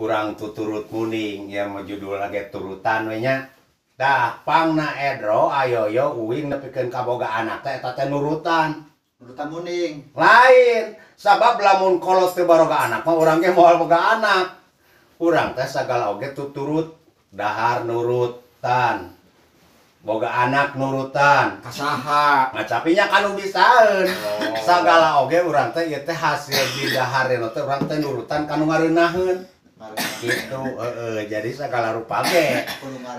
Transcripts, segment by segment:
Urang tuturut muning ya mah judulna ge turutan we nya. Tah pangna Edro ayoyo uing nepikeun kaboga anak teh eta teh nurutan. Nurutan muning. Lain, sabab lamun kolot teu baroga anak mah urang ge moal boga anak. Urang teh sagala oge tuturut, dahar nurutan. Boga anak nurutan. Kasaha. Ngacapinya kanu bisaeun. Sagala oge urang teh ieu teh hasil di dahareun teh urang teh nurutan kanu ngareunaheun. Gitu, heeh. Jadi sagala rupa ge.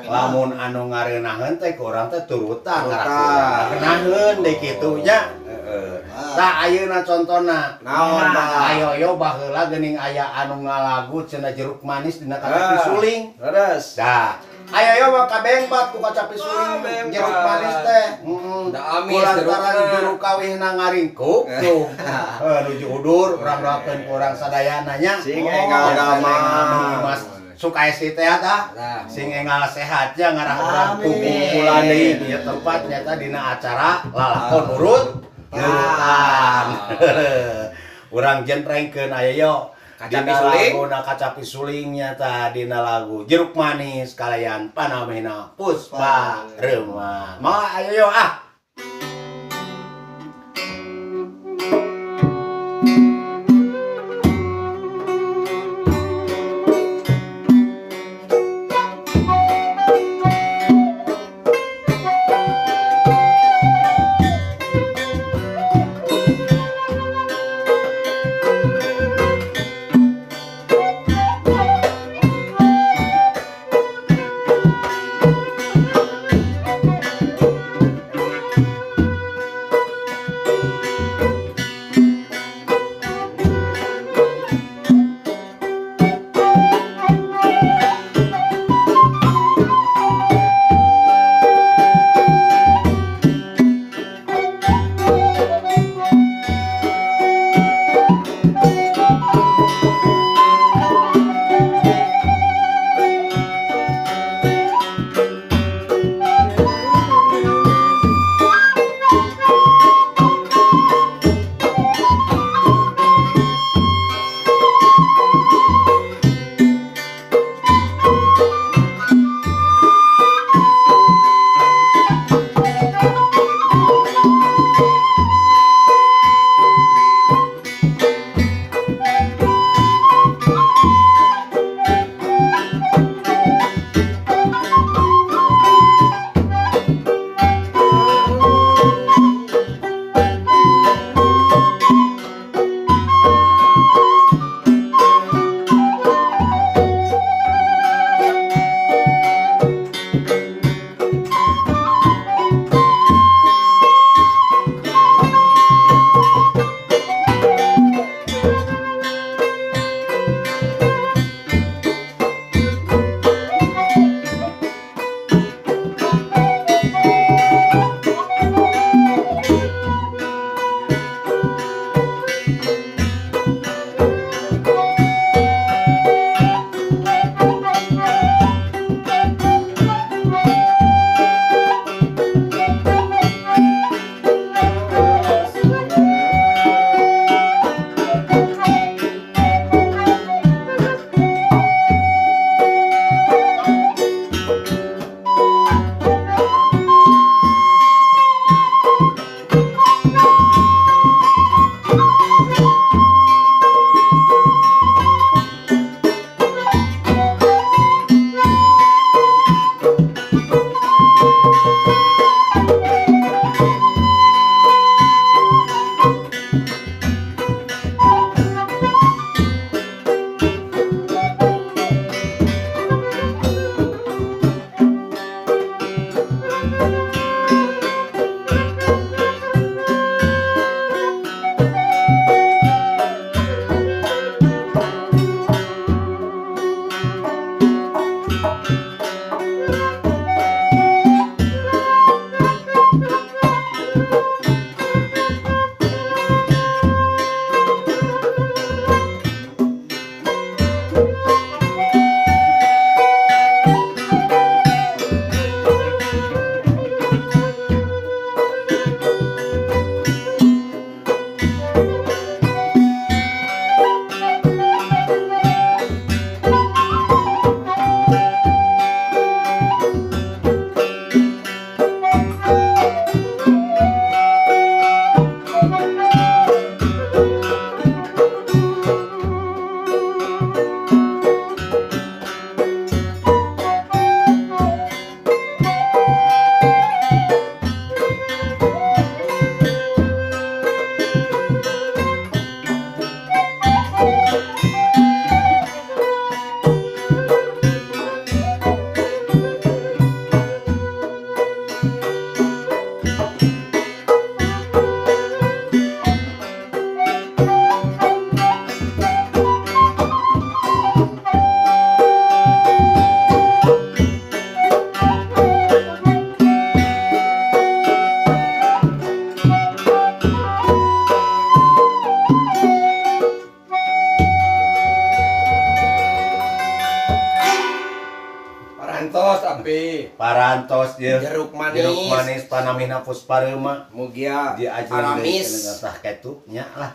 Lamun anu ngareunaheun teh ku urang teh turutan ngareunaheun deui kitu nya. Heeh. Tah ayeuna contona. Naon bah? Ayo yo baheula geuning aya anu ngalagu cenah jeruk manis dina kacapi suling. Leres. Tah, ayo yo mah kabengbat ku kacapi suling jeruk manis teh. Heeh. Da amis lantaran jeruk kawihna ngaringkuk tuh. Heuh nuju udur urang doakeun ku urang sadayana nya. Sing enggal damai. Mas Sukaesi teh tah. Sing enggal sehat nya ngarah urang kukumpulan deui di tempat nyata dina acara lalakon urut nurutan. Urang jentrengkeun aya yo kacapi suling, laguna kacapi sulingnya tah dina lagu jeruk manis kalayan panamina Puspa Reuma. Mau ayo yo ah. Parantos api. Parantos ye. Jeruk manis. Jeruk manis panamina Pusparema. Mugia Diajuin aramis. Tah kitu nya lah.